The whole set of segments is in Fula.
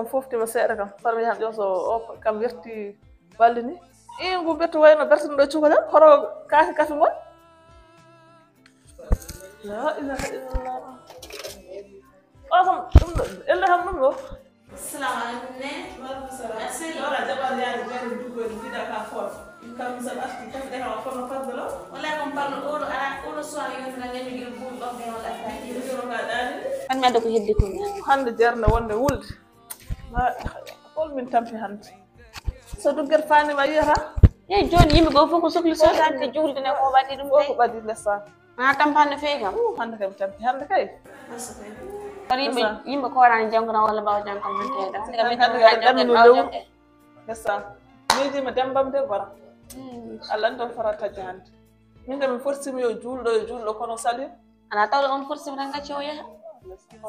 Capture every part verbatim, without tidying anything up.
Foftima seeɗa kam, far mi yahan ƴooso o kam werti balli ni. Ii, ngu bettu wayno bertuno ɗo cukalel, hoto kaake kafe ngon. La ilaha illallah. O kam ɗum ɗo, elle kam ɗum ɗo. Assalamu alaikum ne. Merci. Wala jaɓal yaade jari duggoy ɗum bida ka for. Kam sa ɓarti kam ɗe hawa kono fadde lo. Wala kam parlo oɗo ara oɗo soir yonta na ngani gir buul ɓamde wala affaire. Ɗum ɗo ka ɗaani. An mi adda ko heddi ko. Hande jerne wonde wulde. Ma, hol min tampi hande. So dugger fani ma yiyata. Yeyi joni yimɓe goo fof ko sokli sodade julde ne ko waɗi ɗum. Fof ko ɓadi lesa. Ma tampanno fewi kam. Hande kam tampi hande kay. Kono yimɓe yimɓe koorani janngo tan walla mbawa janngo kam manteede hande kam min tan ha janngo mbawa janngo. Lesa. Miijima dembam de gora. Allah ɗon farata jahande. Min kam mi forcima yo juulɗo yo juulɗo kono salim. Ana tawde on forcima tan gacci o yaha.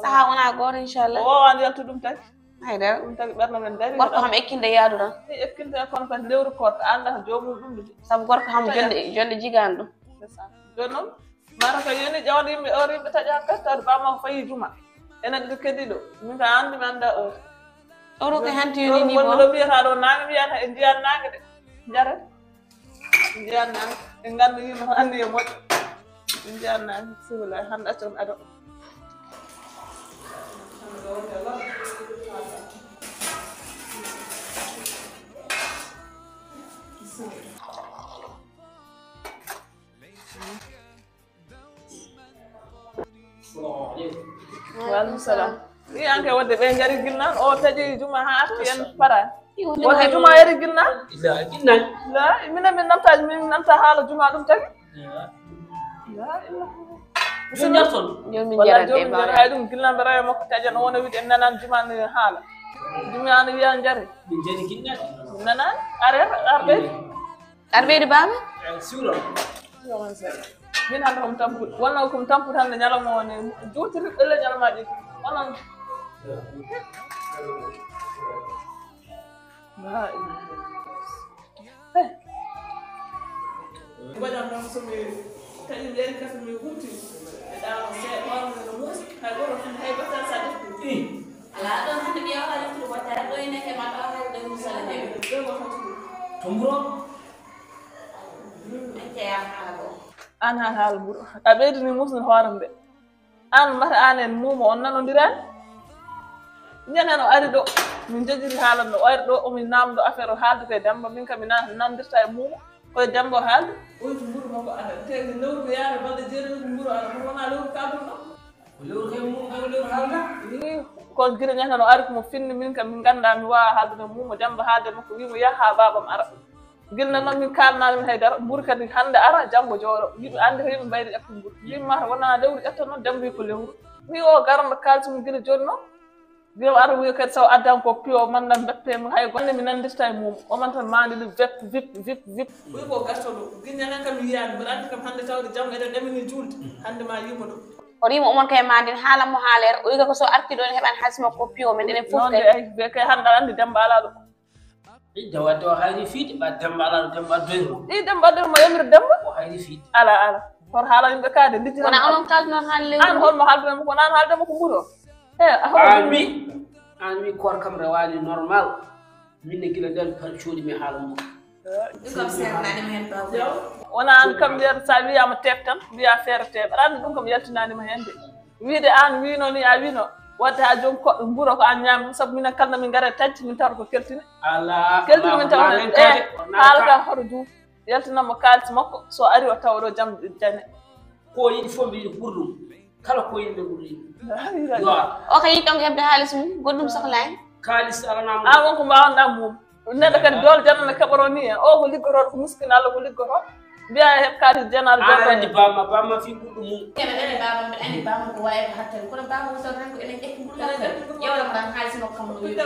Saha wona goto inchallah. O wawan yaltu ɗum tagi. Haydara. Ɗum tagi ɓerno men dari. Gorko kam ekkinde yaadu tan. Ekkinde kono kadi lewru koto anda joomum ɗum de. Sabu gorko kam jonde jonde jigani ɗum. Joni noon mara ko yoni ƴawde yimɓe or yimɓe taƴa kadi tawde bamma ko fayi juma. Enen ɗo kedi ɗo min ka andi mi anda or. Oro ko hanti yoni ni bo. Ɗo mbiyata ɗo nange mbiyata e ndiyan nange de. Jare. Ndiyan nange. En ngandu yimɓe ko andi e moƴƴo. Ndiyan nange sibila hande acca on ado. Waaleykum salam. Wi an kay wonde ɓe ngari gilnan o taƴi juma ha arti en para. Wonde juma eri gilnan? La gilnan. La minen min namta min namta haala juma ɗum tagi. La ilaha. Joni jarton. Wala joni jara hay ɗum gilnan ɓe rawe makko taƴan o wona wiide en nanan juma ni haala. Juma an wiya jare. Min jani gilnan. Nanan are arde. Aɗa ɓeydi baaba? Siwlo. Min hannde komi tampude wonno komi tampude hannde ñalawma o ne juutiri ɓelle ñalawmaji onon. Mbaɗan noon somi taƴi leri kasa mi humti e ɗaano seeɗa ɓawmi no muusi hay goto fii hay batal sa defti. Alaa ɗoon hannde mi yawata reftude wattaare ɗo e neke ma ɗo hay ɗo musala neke. Ɗo ko foti. To mburo. An haa haala goo. An haa haala goo. A ɓeydini musde hoore nde. An mbata an en muumo on nanondirani. Ñande o ari ɗo min njejiri haala no o ari ɗo omin namdo affaire o haaldude e Demba min kam mi nandirta e muumo koye Demba o haaldi. Oyti mburu makko ada te lewru ko yaara balɗe jeeɗiɗi ko mburu ada kono wona lewru kabruɗo. Ko lewru kay mum kay ko lewru haalda. Wi ko gila ñande no ari ko mo finni min kam min ganda mi wawa haaldude muumo Demba haalde makko wimo yaha ha babam ara. Gila noon min kalnani min haydara mburu kadi hande ara janngo jooɗo yimɓe andi ko yimɓe mbayri ƴettu mburu mbimma wona lewru ƴetto noon Demba wi ko lewru. Wi o garano kaalis mum gila joni noon. Gila o ara wi kadi saw addan ko piyo manda beppe mum hay gonde mi nandirta e mum o man tan mandi li vip vip vip vip. Wi ko gartoɗo gila ñande kam mi yiyani mbiɗa andi kam hande tawde janngo eɗen ɗamini julde hande ma yimo ɗo. O rima omon kay mandin haala mo haalere o wiga ko so arti ɗo ne heɓan haalis makko piyo men enen fof kay. Ɓe kay hande aɗa andi Demba ala ɗo. Ɗi Demba adde o hayri fiide ɓa Demba ala ɗo Demba addoyma. Ɗi Demba addoyma yamir Demba. O hayri fiide. Ala ala. Hoto haala yimɓe kaade lijjira. Wona onon kalduno haala lewru. An holmo haaldunoma ko nan haaldema ko mburo. E a hoto. An wi an wi koor kam rewani normal. Min ne gila nden par cuuɗi mi haala mo. Ɗum kam seernanima heen bawɗe. Wona an kam mbiyata sa wiyama teef tan mbiya feere teef aɗa andi ɗum kam yaltinanima heen de. Wiide an wino ni a wino wadde ha joni koɗɗo mburo ko an ñaami ɗum sabu minen kala min gara e taƴde min tawata ko keltine. Ala keltine min tawata e haala ka hoto juuti yaltinanmo kaalis makko so ari o tawa ɗo jam jane. Ko yiɗi fof mbiɗi ɓurɗum kala ko yiɗi ɓurɗi. O ka yiɗi ɗon heɓde haalis mum goɗɗum sohlaani. Kaalis alanama a wonko mbawanɗa mum. Neɗɗo kadi doole janana kaɓaro ni en o ko liggotooɗo ko miskin allah ko liggotoo. Mbiya heɓ kadi jenaɗo aɗa andi bamma bamma fi ɓurɗo mum. Ene ene bamma mbiɗa andi bamma ko wawi ko hattani kono bamma wusata tan ko enen ƴetti ɓurɗo makko ƴewata ko tan haalis makko kam no wiɗo.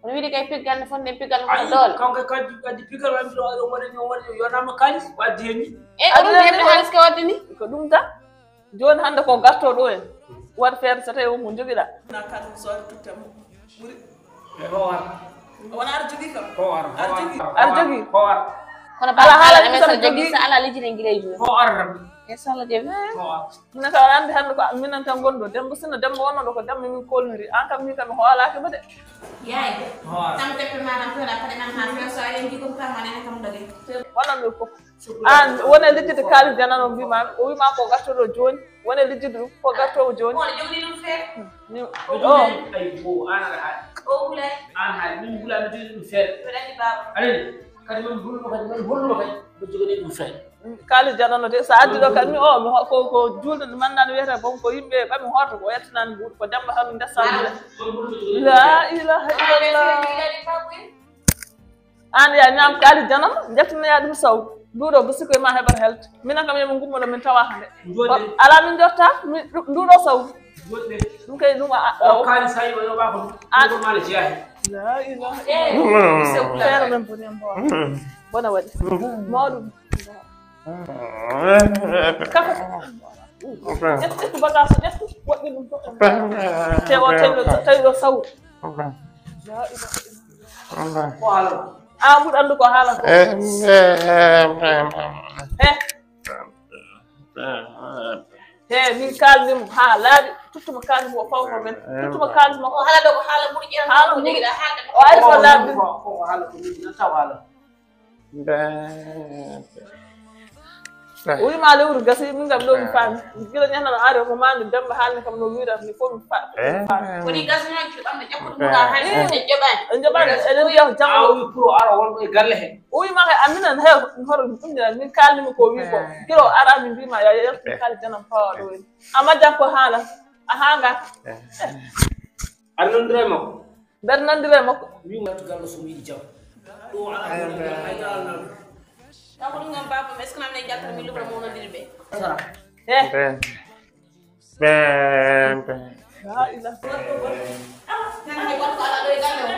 Kono wiɗi kay piggal ne fonde piggal ne hono doole kanko kadi kadi piggal wambiɗo o waɗani o waɗani yonama kaalis waddi hen ni. E oɗon heɓde haalis ka wadde ni ko ɗum tan. Joni hande ko garto ɗo en waɗ feere so tawi on ko joguiɗa. Na kala so ari tutte mo ɓuri. E o ar. Wona aɗa jogui kam. Ko ar. Aɗa jogui. Aɗa jogui. Ko ar. Kono bala haala ɗumen so jogui so ala lejjiri en guila e joni. Ko ar. E sala de. Minen ka aɗa anndi hannde ko minen tan ngonɗo. Dembo, sinno Dembo wonno ɗo ko Dembo min kolniri. An kam min kam mi hoolaaki ma de. Yaay. Tan peppe ma tan peela paɗe ma ha feewa so a ren jigom kam ma nene kam ɗo de. Waɗan ɗo fof. An wone lijjide kaalis janano mbima o wima ko gartoɗo jooni. Wone lijjide ɗum ko gartowo jooni. Wona jogni ɗum feere. Ni o. Ay bo an aɗa haali. O hulay. An haali min hula mi jogni ɗum feere. Aɗa anndi baaba. Aɗa anndi kadi man hulmo kadi man hulmo kadi. Ko jogani ɗum feere. Kaalis janano de so addi ɗo kadi mi o mi ho- ko ko julde nde mannani wiyata bon ko yimɓe ɓami hoto ko yettanani mbuɗu ko Demba tan ndessandude. La ilaha illallah. An ya ñaam kaalis janano jettinoya ɗum saw. Nduɗo bisikoye ma heɓat helt minen kam yemo gummoɗo min tawa hande. Ala min jotta. Nduɗo saw. Ɗum kay ɗum a- a- o kaalis hay o yoɓa ko ɗum mala jeyahi. La ilaha illallah. Feere men boni en mbawa. Bona waɗi mawɗum. Kafa ƴettu ƴettu bagage o ƴettu. Waɗɗi ɗum fof. Te o tawi ɗo saw. La ilaha illallah. Ko haala. A ɓuuri anndu ko haala ko. He he min kaalnimo ha laaɓi. Tuttuma kaalnimo o fawto men. Tuttuma kaalnimo o haala ɗo ko haala ɓuri ƴeewa haala ɓuri o ari ko laaɓi. Ko haala ko min nan taw haala. O wima lewru gasi min kam ɗo mi faami. Gila ñannano ari ko mande Demba haalni kam no wirat ni fof mi faami. Woni gasnoji ɓamde ƴakkude mbuɗa hay en joɓani en joɓani eɗen mbiya ko jam o wi pour o ara wonɗo e galle he. O wima kay aminen he hoto ɗum ɗumɗinan min kalnimi ko wi ko gila o ara min mbima ya yaltin kala janam pawa ɗo woni. Amma jam ko haala a haanga. Aɗa nondira e makko. Mbeɗa nandira e makko. Wimo yaltu galle so mi yiɗi jam. Ɗo ala ko ɗum jam hay dara nan. Kanko ɗum ngam baba mi est-ce que nan lay jaltal mi lubra mo nondiri ɓe. Sara. Eh. Ben ben ben. La ilaha. Nana hay gorko ala ɗo e galle o.